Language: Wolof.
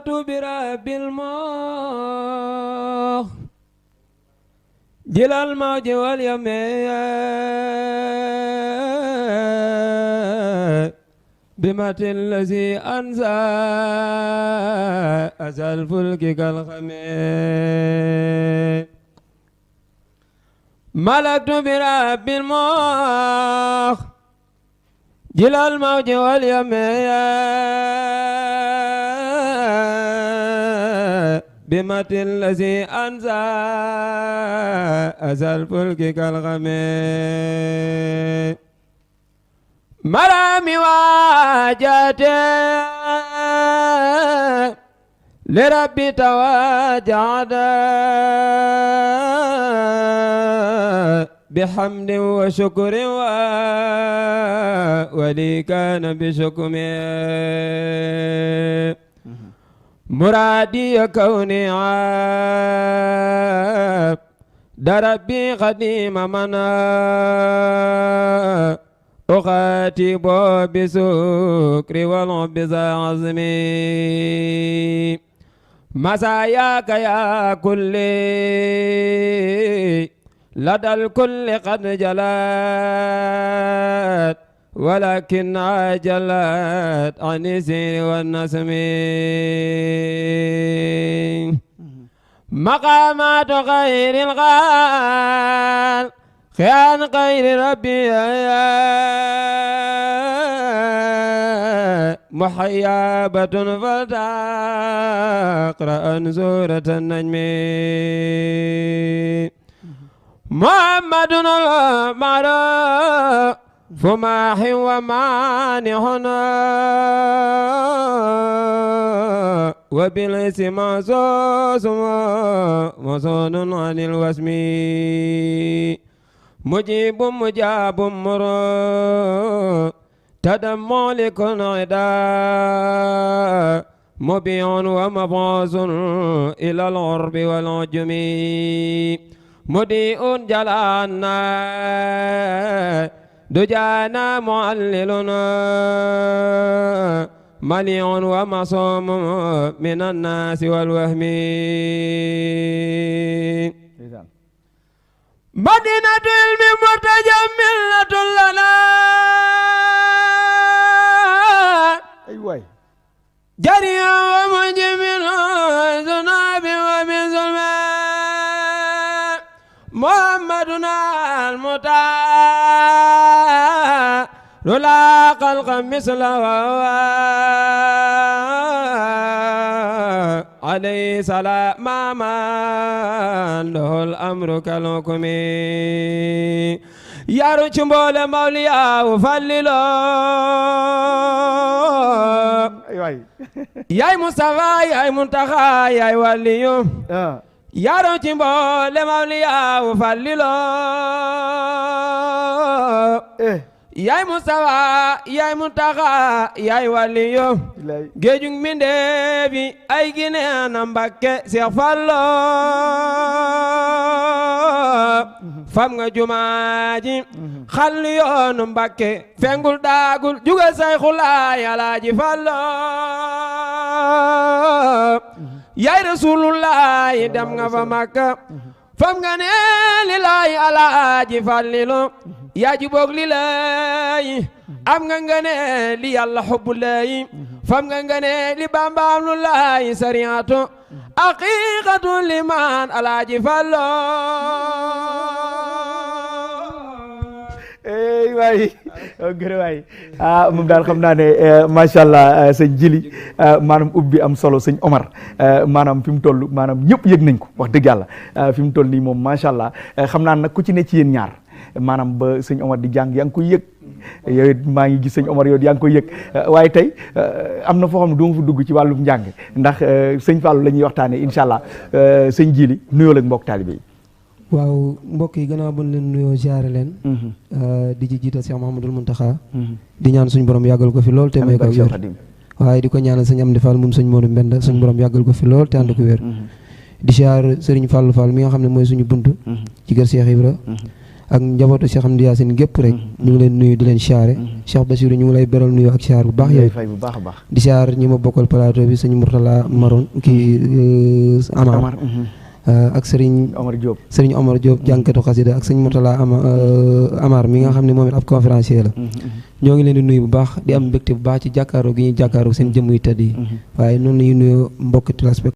ملكت برب المخ جل الموج واليم بمت الذي أنزى أزى الفلك كالخميم ملكت برب المخ جل الموج واليم بمت الذي أنزى أزى الفلك كالغميم مرامي واجاتي لربي تواجعت بحمد وشكر ولي كان بشكمي مرادي كوني عاب دربي قديم منا أخاتب بسكر والعب ذا عزمي مساياك يا كلي لدى الكل قد جلت ولكن عجلت عن السير والنسم مقامات غير الغال خيان غير ربي محيابة فتقرأ سورة النجم محمد المعروف فماح ومانحنا وبالاسم مصوص مصون عن الوسم مجيب مجاب مرو تدمع لكل عدا مبيع ومبعوث إلى العرب والعجم مضيء جلانا دجانا معللنا مليع ومصوم من الناس والوهم مدينة علم متجملة لنا أيوة جريا ومجمل ذنوب ومن ظلم محمدنا المتعال لا خلق مثله عليه سلام من له الأمر كالحكم يا رجل موليا وفللو يا مصطفى يا منتخى يا ولي يا رجل موليا وفللو yaay Mustafa yaay Muntaxa yaay waliyo géejug mindeefi ay gineena Mbàkke Seex Fallu fam nga jumaaji xal yoonu Mbàkke fengul daagul jugal Sayxulaay Alaaji Fallu yaay Rasulullaay dem nga fa Makka fam nga ne lilaay Alaaji Fallilu yaa ji boog li lay am nga ne li yàlla xubbu lay fam nga ne li bambaam lu lay sariyaatu aqiiqatu liman Alaaji Fallu waay gërë waay moom daal xam naa ne macha allah sëñ Jili maanaam ubbi am solo sëñ Omar maanaam fi mu toll maanaam ñëpp yëg nañ ko wax dëgg yàlla fi mu toll nii moom macha allah xam naa nag ku ci ne ci yéen ñaar maanaam ba sëñ Omar di jàng yaa ngi koy yëg yow it maa ngi gis sëñ Omar yow yaa ngi koy yëg waaye tey am na foo xam ne du ma fa dugg ci wàllum njàng ndax sëñ Fallou la ñuy waxtaanee incha allah sëñ Jili nuyoo la mbokk taalibe yi. waaw mbokk yi gannaaw bu ñu leen nuyoo ziare leen. di ci jiital Cheikh Mouhamadoul Mountakha. di ñaan suñu borom yàggal ko fi lool te may ko wér. waaye di ko ñaanal sëñ Amdi Fall moom sëñ Modou Mbenda suñu borom yàggal ko fi lool te ànd ko wér. di ziar Serigne Fallou Fall mi nga xam ne mooy suñu bunt. ci kër Cheikh Ibra ak njabootu Cheikh Amdi Yacine gépp rek ñu ngi leen nuyu di leen siyaare Cheikh Bassirou ñu ngi lay beral nuyu ak siyaar bu baax yow fay bu baax a baax di siyaar ñi ma bokkal plateau bi sëñ Mourtala Maroon kii Amar ak Serigne Omar Diop jànkatu xasida ak sëñ Mourtala Amar mi nga xam ne moom it ab conférencier la ñoo ngi leen di nuyu bu baax di am mbégte bu baax ci jàkkaaroo gi ñuy jàkkaaroo seen jëmm yu tedd yi waaye noonu la ñuy nuyu mbokki téléspectateurs